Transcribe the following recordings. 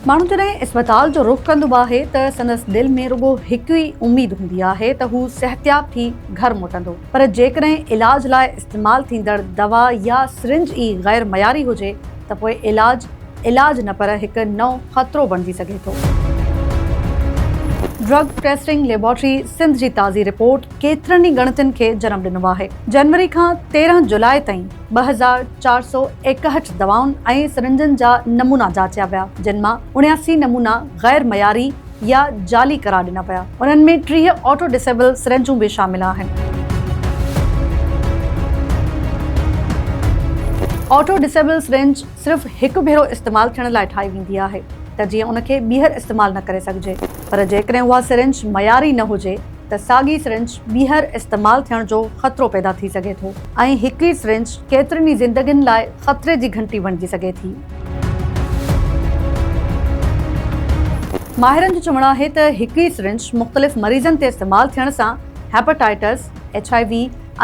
ماڻهو جڏهن اسپتال جو رخ ڪندو آهي ته سندس دل ۾ رڳو هڪ ئي اميد هوندي آهي ته هو صحتياب ٿي گهر موٽندو پر جيڪڏهن علاج لاء استعمال ٿيندڙ دوا يا سرنج ئي غير معياري هجي ته پوء علاج علاج نه پر هڪ نئون خطرو بڻجي سگهي ٿو. ڊرگ ٽيسٽنگ ليبارٽري سنڌ جي تازي رپورٽ ڪيترن ئي ڳڻتين کي جنم ڏنو آهي. جنوري کان 13 جولاء تائين 2461 دوائن ۽ سرنجن جا نمونا جاچيا ويا، جن مان 79 نمونا غير معياري يا جعلي قرار ڏنا ويا. انهن ۾ 30 آٽو ڊسيبل سرنجون به شامل آهن. آٽو ڊسيبل سرنج صرف هڪ ڀيرو استعمال ٿيڻ لاء ٺاهي ويندي آهي ته جيئن ان کي ٻيهر استعمال نه ڪري سگهجي، پر جيڪڏهن اها سرنج معياري نه هجي ته ساڳي سرنج ٻيهر استعمال ٿيڻ جو خطرو پيدا ٿي سگهي ٿو ۽ هڪ ئي سرنج ڪيترين ئي زندگين لاء خطري جي گهنٽي بڻجي سگهي ٿي. ماهرن جو چوڻ آهي ته هڪ ئي سرنج مختلف مريضن تي استعمال ٿيڻ سان هيپاٽائٽس، ايڇ I V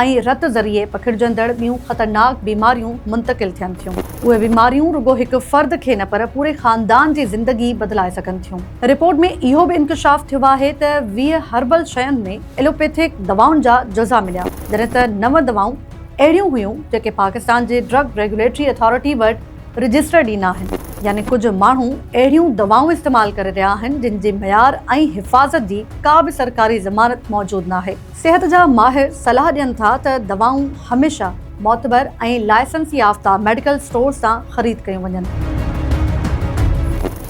۽ رت ذريعي پکڙجندڙ ٻيون خطرناڪ بيماريون منتقل ٿين ٿيون. اهي بيماريون رڳو هڪ فرد کي نه پر پوري خاندان جي زندگي بدلائي سگهن ٿيون. رپورٽ ۾ اهو به انڪشاف ٿيو آهي ته 20 هربل شين ۾ ايلوپيٿڪ دوائن جا جزا مليا، جڏهن ته نو دوائون اهڙيون هيون جيڪي پاڪستان جي ڊرگ ريگيوليٽري اٿارٽي وٽ رجسٽرڊ ئي ناهن، يعني ڪجهه ماڻهو اهڙيون دوائون استعمال ڪري رهيا آهن جن جي معيار ۽ حفاظت جي ڪا به سرڪاري ضمانت موجود ناهي. صحت جا ماهر صلاح ڏين ٿا ته دوائون هميشه معتبر ۽ لائسنس يافته ميڊيڪل اسٽورز تان خريد ڪيون وڃن،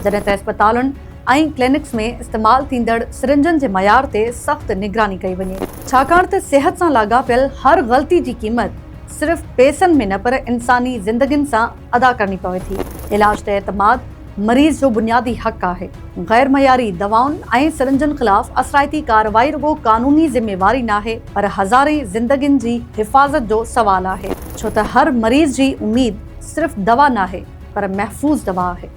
جڏهن ته اسپتالن ۽ ڪلينڪس ۾ استعمال ٿيندڙ سرنجن جي معيار تي سخت نگراني ڪئي وڃي، ڇاڪاڻ ته صحت سان لاڳاپيل هر غلطي جي قيمت صرف پئسن ۾ نه پر انساني زندگين سان ادا ڪرڻي پوي ٿي. علاج تي اعتماد مريض جو بنيادي حق آهي. غير معياري دوائن ۽ سرنجن خلاف اثرائتي ڪارروائي رڳو قانوني ذميواري ناهي پر هزارين زندگين جي حفاظت جو سوال آهي، ڇو ته هر مريض جي اميد صرف دوا ناهي پر محفوظ دوا آهي.